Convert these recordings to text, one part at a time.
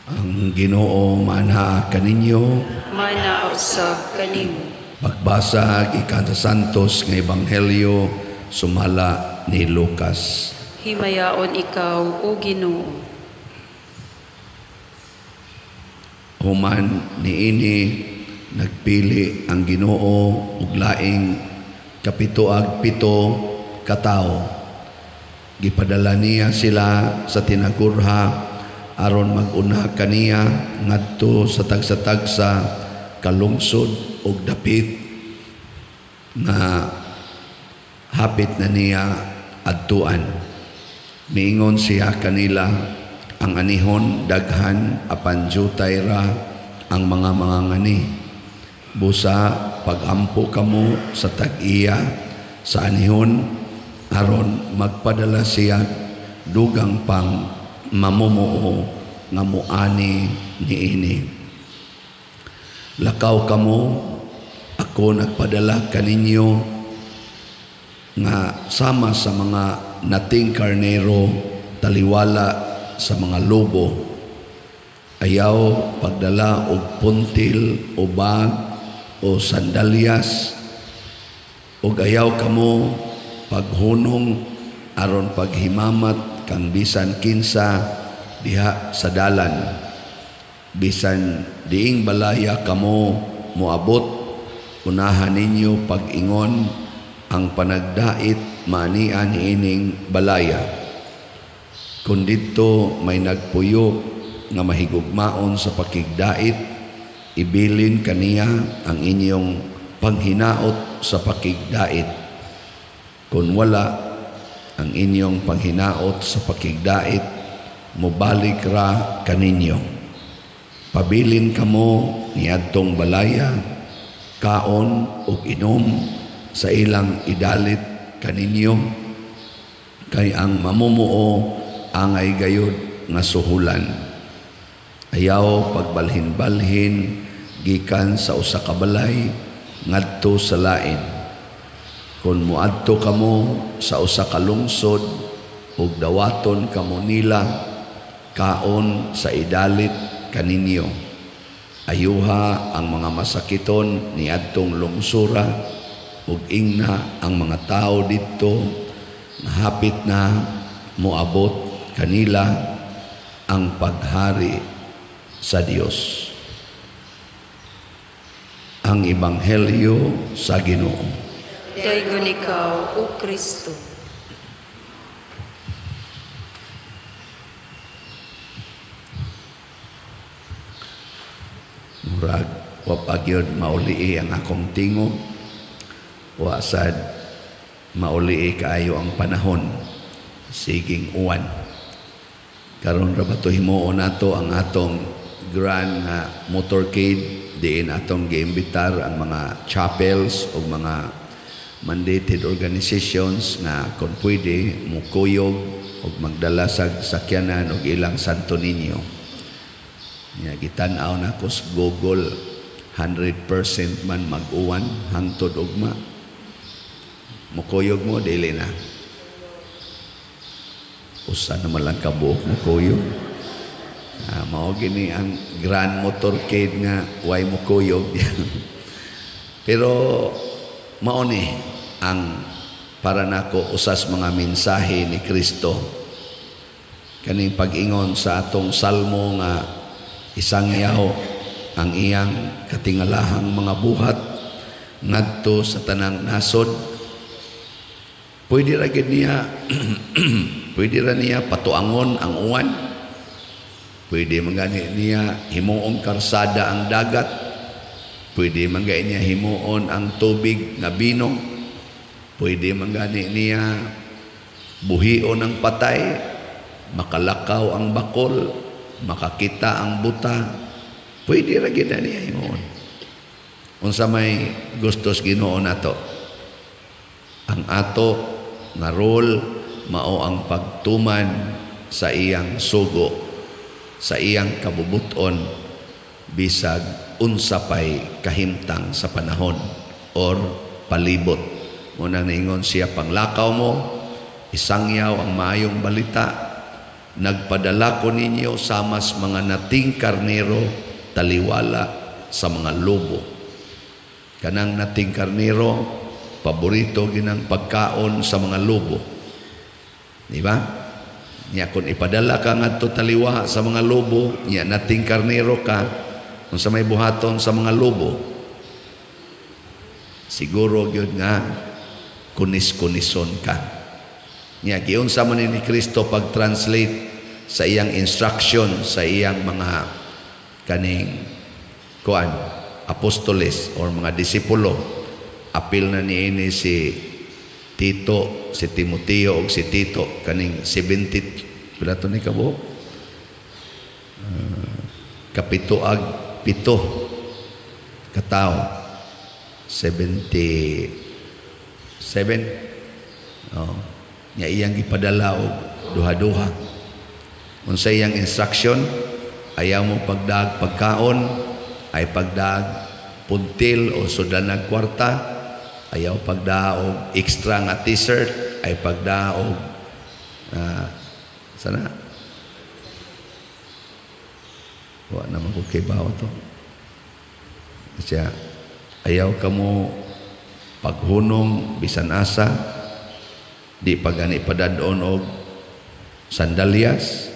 Ang Ginoo maanha kaninyo. Mana usab kanimo. Pagbasa gikan sa Santos nga Ebanghelyo sumala ni Lucas. Himayaon ikaw, o Ginoo. Human niini nagpili ang Ginoo og laing 77 ka tawo. Gipadala niya sila sa tinagurha aron mag-una kaniya ngadto sa tagsa-tagsa kalungsod og dapit nga hapit na niya adtuan. Miingon siya kanila, ang anihon daghan apan jutay ra ang mga mangangani. Busa pagampo kamo sa tag-iya sa anihon aron magpadala siya dugang pang mamumuo nga muani niini. Lakaw kamo, ako nagpadala kaninyo nga sama sa mga nating karnero taliwala sa mga lobo. Ayaw pagdala og puntil o bag o sandalyas, ug ayaw kamo paghunong aron paghimamat kang bisan kinsa diha sa dalan. Bisan diing balaya kamo moabot, unahan ninyo pag-ingon ang panagdait maanian niining balaya. Kung didto may nagpuyo nga mahigugmaon sa pakigdait, ibilin kaniya ang inyong panghinaot sa pakigdait. Kung wala ang inyong panghinaot sa pakigdait, mobalik ra kaninyo. Pabilin kamo niadtong balaya, kaon ug inom sa ilang idalit kaninyo, kay ang mamumuo angay gayud nga suhulan. Ayaw pagbalhin-balhin gikan sa usa ka balay ngadto sa lain. Kon moadto kamo sa usa ka lungsod ug dawaton kamo nila, kaon sa idalit kaninyo. Ayuha ang mga masakiton niadtong lungsura ug ingna ang mga tawo didto nga hapit na moabot kanila ang paghari sa Dios. Ang Ebanghelyo sa Ginoo. Daygon ikaw, O Kristo. Murag wa pa gyud maulii ang akong tingog. Wa sad maulii kaayo ang panahon, siging uwan. Karon ra ba to himuon nato ang atong grand nga motorcade, diin atong giimbitar ang mga chapels o mga mandated organizations nga kung pwede mukuyog o magdala sa sakyanan og ilang Santo Niño. Ya, gitan-aw na ko sa Google, 100% man mag-uwan hangtod ugma. Mukuyog mo, dili na. Usa naman lang kabuok mukuyog. Mao gini ang grand motorcade nga way mukuyog. Pero mao ni ang para nako usas mga mensahe ni Kristo. Kaning pag-ingon sa atong salmo nga isang yaw ang iyang katingalahang mga buhat ngadto sa tanang nasod. Pwede ra gid niya pwede ra niya patuangon ang uwan. Pwede man gani niya himuong karsada ang dagat. Pwede man gani niya himuon ang tubig nga bino. Pwede man gani niya buhion ang patay, makalakaw ang bakol, makakita ang buta. Pwede ra gid niya himuon. Unsa may gustos Ginoo nato? Ang ato nga role mao ang pagtuman sa iyang sugo, sa iyang kabubuton, bisag unsa pay kahimtang sa panahon or palibot. Muna ningon siya, panglakaw mo, isangyaw ang maayong balita, Nagpadala ko ninyo samas mga nating karnero taliwala sa mga lobo. Kanang nating karnero, paborito ginang pagkaon sa mga lobo. Di ba? Nya kung ipadala ka ngadto taliwa sa mga lobo, nya nating karnero ka, unsa may buhaton sa mga lobo? Siguro gyud nga kunis-kunison ka. Nya giunsa man ni Kristo pag-translate sa iyang instruction sa iyang mga kaning kuan apostoles or mga disipulo. Apil na niini si Tito, si Timoteo ug si Tito, kaning 70 pila to ni kabuok? 77 katawo. 77. Oh, nya iyang gipadala og duha-duha. Unsa iyang instruction? Ayaw mo pagdaag pagkaon, ay pagdaag puntil o sudanag kwarta, ayaw pagdaag og extra nga t-shirt, ay pagdaag og sana wa naman ko kibaw to. Siya, ayaw ka mo paghunong bisan asa, di pa gani padadon og sandalyas.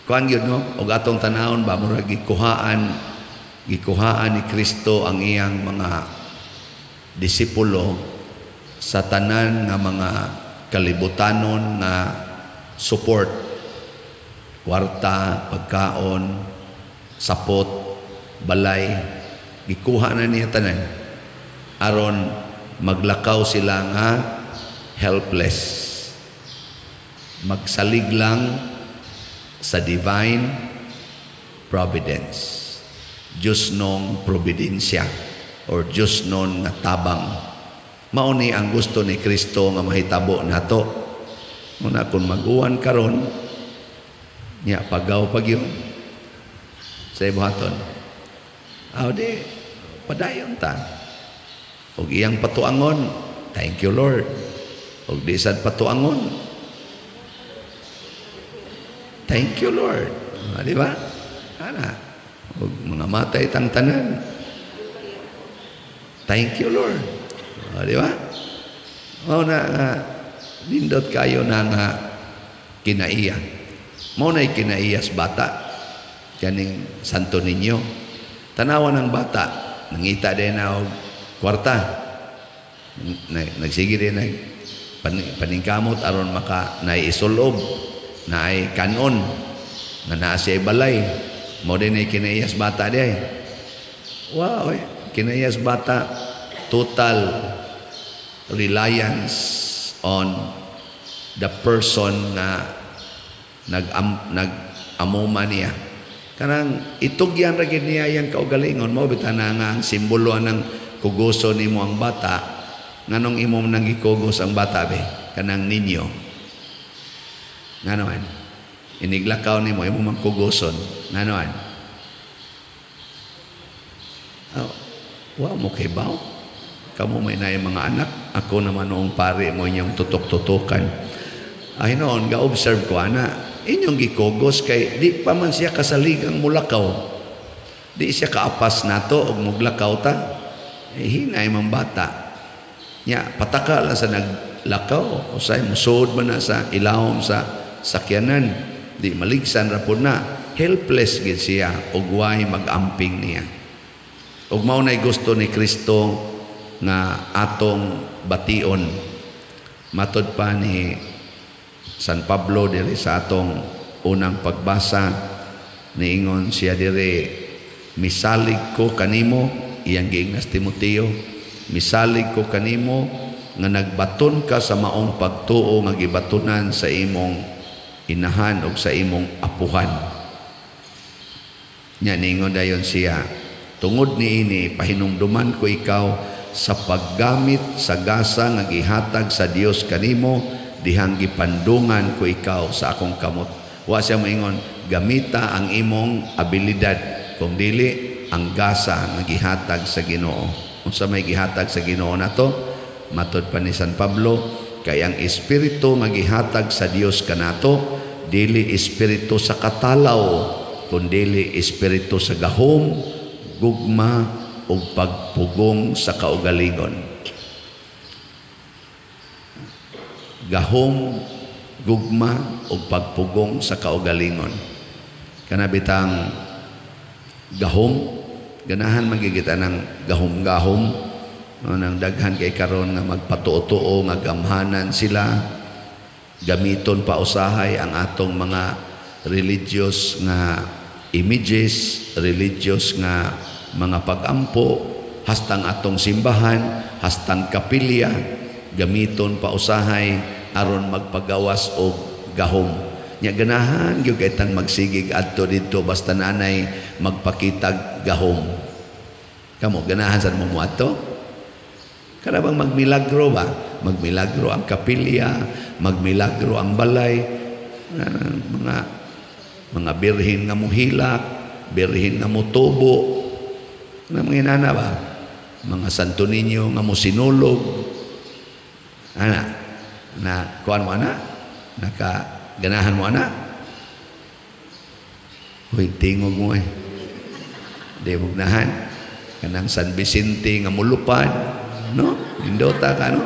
Kuan gyud, no, og atong tanawon ba, murag gikuhaan ni Kristo ang iyang mga disipulo sa tanan nga mga kalibutanon nga support, kwarta, pagkaon, sapot, balay. Gikuha na niya tanan aron maglakaw sila nga helpless, magsalig lang sa divine providence, Diyos nong providensya or Diyos non nga tabang. Mao ni ang gusto ni Kristo nga mahitabo nato. Muna kung mag-uwan karon nya pagaw pag yun sa ibuhaton, aw di padayon ta og iyang patuangon, thank you, Lord. Og di sad patuangon, thank you, Lord. Di ba ana? Og mga matay tang tanan, thank you, Lord. Di ba? Mao na nga nindot kayo na nga kinaiya. Mao na'y kinaiyas bata, kaning Santo Niño. Tanawan ng bata, nangita din na og kwarta. Nagsige din nag paningkamot aron maka naisulob, naay kanon, nga naa siya balay. Mao din ay kinaiyas bata di ay. Wow, eh. Kinaiyas bata, total reliance on the person na nag-amuma niya. Kanang itugyan ra gid niya iyang kaugalingon. Mao bitaw na nga ang simbolo ng kugoso nimo ang bata. Nganong imo nang gikugos ang bata be? Kanang ninyo. Ngano man? Iniglakaw nimo, imo mang kugoson. Ngano man? Oh, wow mo kay baw. Kamo may naay mga anak, ako naman noong pare mo inyong tutok-tutukan. Ay noon, ga-observe ko, ana, inyong gikugos kay di pa man siya kasaligang mulakaw. Di siya kaapas nato og muglakaw ta. Eh, hinay man bata. Nya, pataka lang sa naglakaw. Usay, musuod man na sa ilawom sa sakyanan. Di maligsan ra pud na. Helpless gid siya og way mag-amping niya. Og mao na'y gusto ni Kristo nga atong bation. Matod pa ni San Pablo diri sa atong unang pagbasa, niingon siya diri, "Misalig ko kanimo," iyang giingnas Timoteo, "misalig ko kanimo nga nagbaton ka sa maong pagtuo nga gibatonan sa imong inahan ug sa imong apuhan." Nya niingon dayon siya, "Tungod niini pahinumduman ko ikaw sa paggamit sa gasa nga gihatag sa Dios kanimo dihang gipandungan ko ikaw sa akong kamot." Wa siya moingon gamita ang imong abilidad, kung dili ang gasa nga gihatag sa Ginoo. Unsa may gihatag sa Ginoo nato? Matod pa ni San Pablo, Kay ang espiritu nga gihatag sa Dios kanato dili espiritu sa katalaw, kundili espiritu sa gahom, gugma ug pagpugong sa kaugalingon. Gahom, gugma ug pagpugong sa kaugalingon. Kana bitang gahom, ganahan magigita ng gahom-gahom, no, nang daghan kay karon nga magpatuo-tuo nga gamhanan sila, gamiton pa usahay ang atong mga religious nga images, religious nga mga pag-ampo, hastang atong simbahan, hastang kapilya, gamiton pa usahay aron magpagawas og gahom. Nya ganahan gyud kay tang magsigig adto didto basta nanay magpakitag gahom. Kamo ganahan sad mo moadto? Kana bang magmilagro ba? Magmilagro ang kapilya, magmilagro ang balay, mga birhen nga mohilak, birhen nga motubo. Ano mga inana ba? Mga Santo Niño nga mosinulog. Ana, na kuan mo ana? Naka ganahan mo ana? Hoy, tingog mo eh. Di mo ganahan. Kanang San Vicente nga mulupad, no? Lindota ka, no?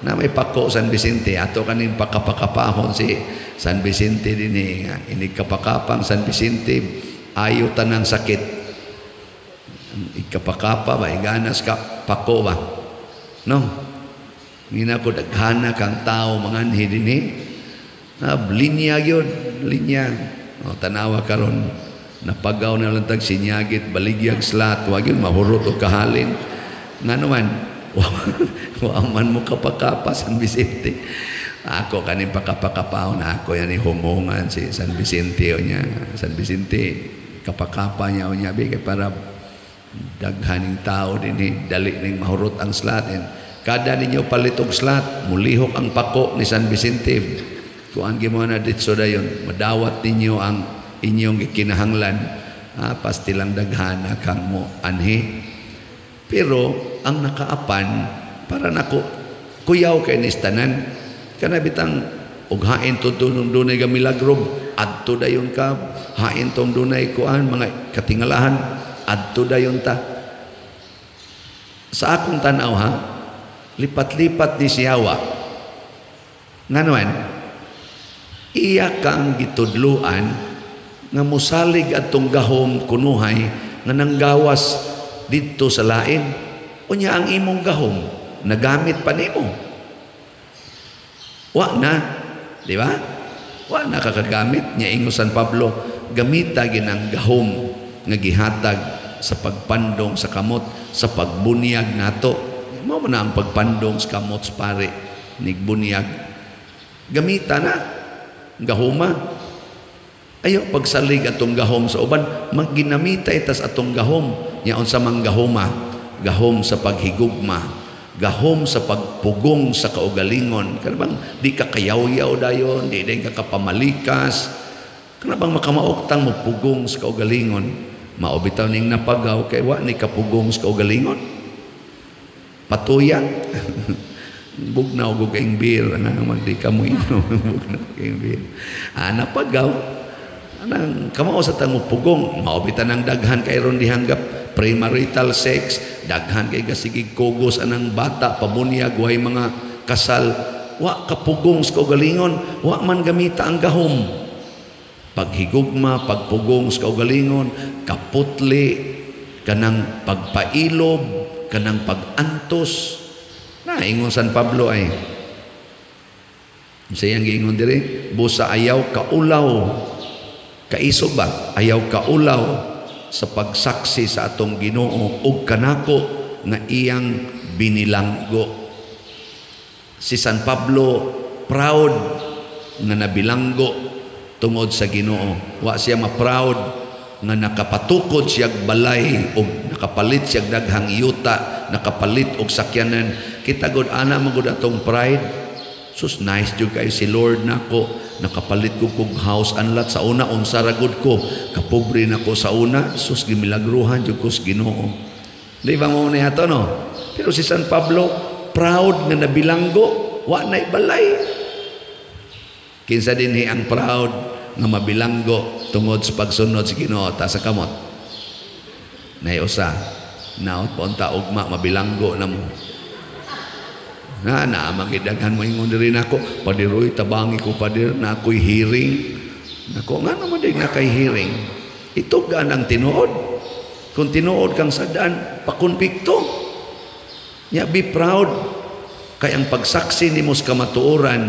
Na may pako San Vicente, ato kaning pakapakapahon si San Vicente dinhi, inig kapakapang San Vicente, ayo tanang sakit. Ikapakapa ba, iganas ka pako ba? No? Ngina ko daghana kang tao manganhi dinhi. Na linya gyud, linya. O, tanawa karon napagaw na lang tag sinyagit baligyag slat, wa gyud mahurot og kahalin. Ngano man wa man mo kapakapa San Vicente. Ako kaning pakapakapahon ako yan hungungan si San Vicente o niya. San Vicente kapakapa niya o niya bi kay para daghaning tao dinhi, dali ning mahurot ang slat. And kada ninyo palit og slat, mulihok ang pako ni San Vicente. Kuan gyud mo na ditso dayon, madawat ninyo ang inyong gikinahanglan. Ah, pastilang daghana kang mo anhi. Pero ang nakaapan para nako kuyaw kay ni tanan. Kana bitang og hain to dunay ga milagro, adto dayon ka, hain tong dunay kuan mga katingalahan, adto dayon ta. Sa akong tan-aw ha, lipat-lipat ni siyawa. Ngano man, iya kang gitudluan nga mosalig adtong gahom kunuhay nga nanggawas didto sa lain. Unya ang imong gahom nagamit pa nimo. Wa na, di ba? Wa na kakagamit. Nya ingon San Pablo, gamita ginang gahom nga gihatag sa pagpandong sa kamot, sa pagbunyag nato. Mao man ang pagpandong sa kamot sa pare, nigbunyag. Gamita na gahoma. Ayaw pagsalig atong gahom sa uban, magginamita itas atong gahom. Nya unsa man gahoma? Gahom sa paghigugma, gahom sa pagpugong sa kaugalingon. Kana bang di ka kayaw-yaw dayon, di din ka kapamalikas. Kana bang makamaoktang mo pugong sa kaugalingon? Mao bitaw ning napagaw kay wa ni kapugong sa kaugalingon. Patuyang. Bugnaw og kaing beer, ana magdi ka mo inom, bugnaw kaing beer. Ah, napagaw. Anang kamao sa tang pugong, mao bitan ang daghan kay ron dihanggap premarital sex, daghan kay gasigig kugos anang bata pabunyag way mga kasal, wa kapugong sa kaugalingon, wa man gamita ang gahom. Paghigugma, pagpugong sa kaugalingon, kaputli, kanang pagpailob, kanang pagantos. Na ingon San Pablo ay sayang giingon diri, busa ayaw kaulaw, kaisog ba? Ayaw kaulaw sa pagsaksi sa atong Ginoo ug kanako nga iyang binilanggo. Si San Pablo proud nga nabilanggo tungod sa Ginoo. Wa siya ma-proud nga nakapatukod siyag balay og nakapalit siyag daghang yuta, nakapalit og sakyanan. Kita gud ana man gud atong pride. Sus, nice jud kayo si Lord nako, nakapalit ko kog house and lot sa una, unsa ra gud ko, kapobre nako sa una, sus gimilagruhan jud ko sa Ginoo. Di ba mo ni ato no? Pero si San Pablo proud nga nabilanggo. Wa na'y balay. Kinsa dinhi ang proud nga mabilanggo tungod sa pagsunod sa Ginoo? Taas sa kamot. Nay usa. Naot pa unta ugma mabilanggo na mo. Na na magidaghan mo ingon diri nako, "Pader, oy, tabangi ko, pader, na ako'y hearing." Nako, nga naman din na kay hearing. Itugan ang tinuod. Kung tinuod kang sadaan, pakonbikto. Ya, be proud. Kay ang pagsaksi nimo sa kamatuoran,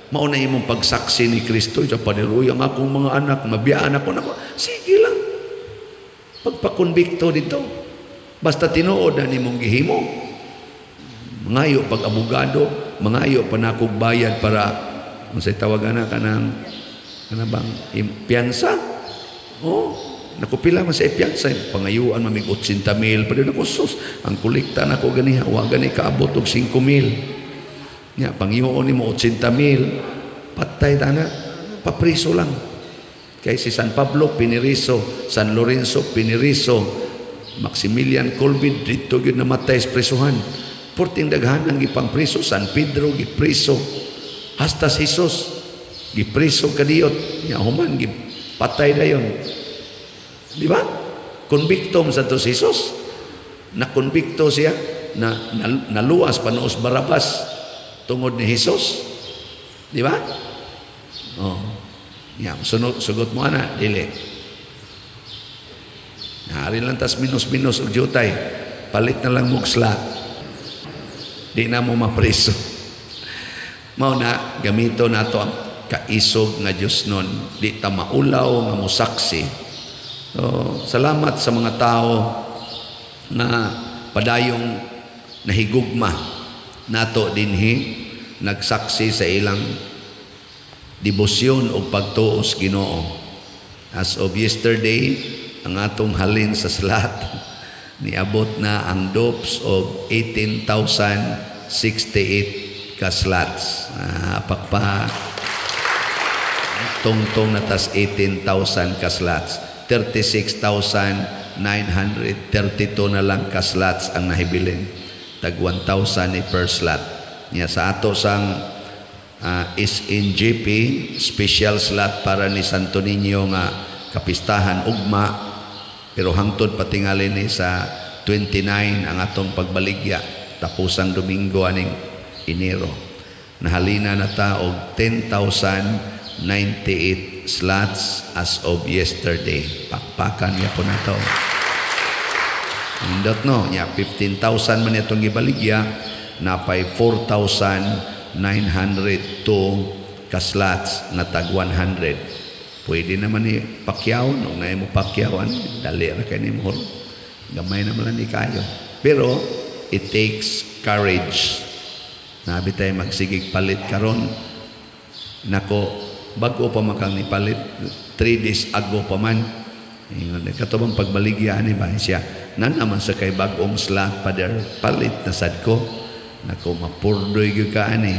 mao na imong pagsaksi ni Kristo. Ito, "Pader, oy, ang akong mga anak, mabiyaan ako." Nako, sige lang. Pagpakonbikto dito. Basta tinuod na nimong gihimo. Mangayo pag abogado, mangayo pa nakog bayad para unsay tawagan na kanang kana bang piyansa. Oh, naku, pila man sa piyansa, pangayuan mamig 80 mil pa nako. Sus, ang kolekta nako ganiha wa gani kaabot og 5 mil. Nya pangayuon nimo 80 mil, patay ta na, papriso lang. Kay si San Pablo piniriso, San Lorenzo piniriso, Maximilian Kolbe dito gyud namatay sa presuhan. Porting daghan ang gipangpriso, San Pedro gipriso, hasta si Jesus gipriso kadiyot, nya human gipatay dayon. Di ba? Convictum sa to si Jesus. Na konbikto siya, na naluwas panuos Barabas tungod ni Jesus. Di ba? Oh. Ya, sunod, sugot mo ana, dili. Hari lang tas minus-minus og jutay. Palit na lang mo slot. Di na mo mapriso. Mao na gamito nato ang kaisog nga Dios nun. Di ta maulaw nga mosaksi. So, salamat sa mga tao na padayong nahigugma nato dinhi, nagsaksi sa ilang debosyon o pagtuo sa Ginoo. As of yesterday, ang atong halin sa slot niabot na ang dopes og 18,068 ka slots. Pakpak. Tungtong na tas 18,000 ka slots. 36,932 na lang ka slots ang nahibilin. Tag 1,000 ni per slot. Nya sa ato sang SNGP special slot para ni Santo Niño nga kapistahan ugma, pero hangtod patingali ni sa 29 ang atong pagbaligya, tapusang Domingo aning Enero, nahalina na ta og 10,098 slots as of yesterday. Pakpakan niya po na to. Indot, no? Nya 15,000 man itong gibaligya, napay 4,902 ka slots na tag 100. Pwede naman ni Pacquiao, no na mo Pacquiao, dali ra kay nimo. Gamay naman lang ni kayo. Pero it takes courage. Nabi tayo magsigig palit karon. Nako, bago pa man kang nipalit, 3 days ago pa man. Ingon, kato bang pagbaligya ni ba siya? Nan naman sa kay bag-ong slot, pader, palit na sad ko. Nako, mapurdoy gyud ka ani.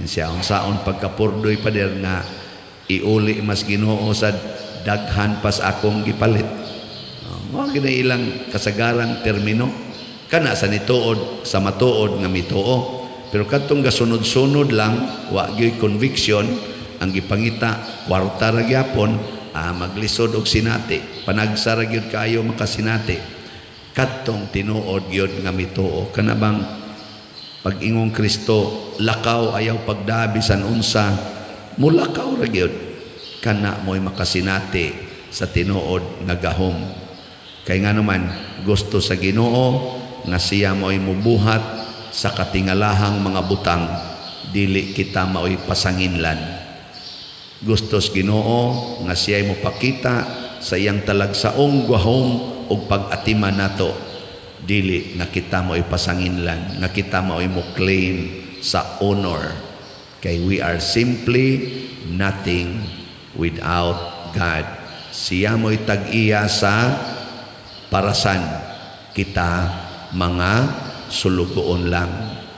Siya, unsaon pagkapurdoy, pader, nga iuli mas Ginoo sa daghan pas akong gipalit. Oh, mao gina ilang kasagarang termino kana sa nituod sa matuod nga mituo. Pero kadtong gasunod-sunod lang, wa gyoy conviction, ang gipangita kwarta ra gyapon, maglisod og sinati, panagsa ra gyud kayo makasinati. Kadtong tinuod gyud nga mituo, kana bang pag-ingong Kristo, "Lakaw, ayaw pagdabi san unsa," mulakaw ra gyud, kana mo'y makasinati sa tinuod nga gahom. Kay nga naman gusto sa Ginoo nga siya mo'y mubuhat sa katingalahang mga butang, dili kita mao'y pasanginlan. Gusto sa Ginoo nga siya mopakita sa iyang talagsaong gahom ug pag-atiman nato, dili nga kita mo'y pasanginlan, nga kita mao'y mo claim sa honor, kay we are simply nothing without God. Siya mo'y tag-iya sa parasan, kita mga sulugoon lang,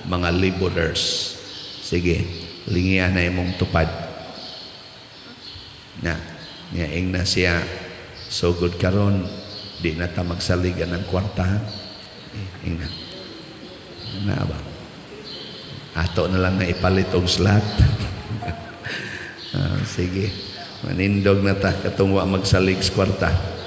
mga laborers. Sige, lingian na imong tupad na niya. Ingna siya, "Sugod karon di na ta magsaligan ng kwarta." Ingna na ba? Ato na lang na ipalit og slot. Ah, sige. Manindog na ta katong wa magsalig sa kwarta.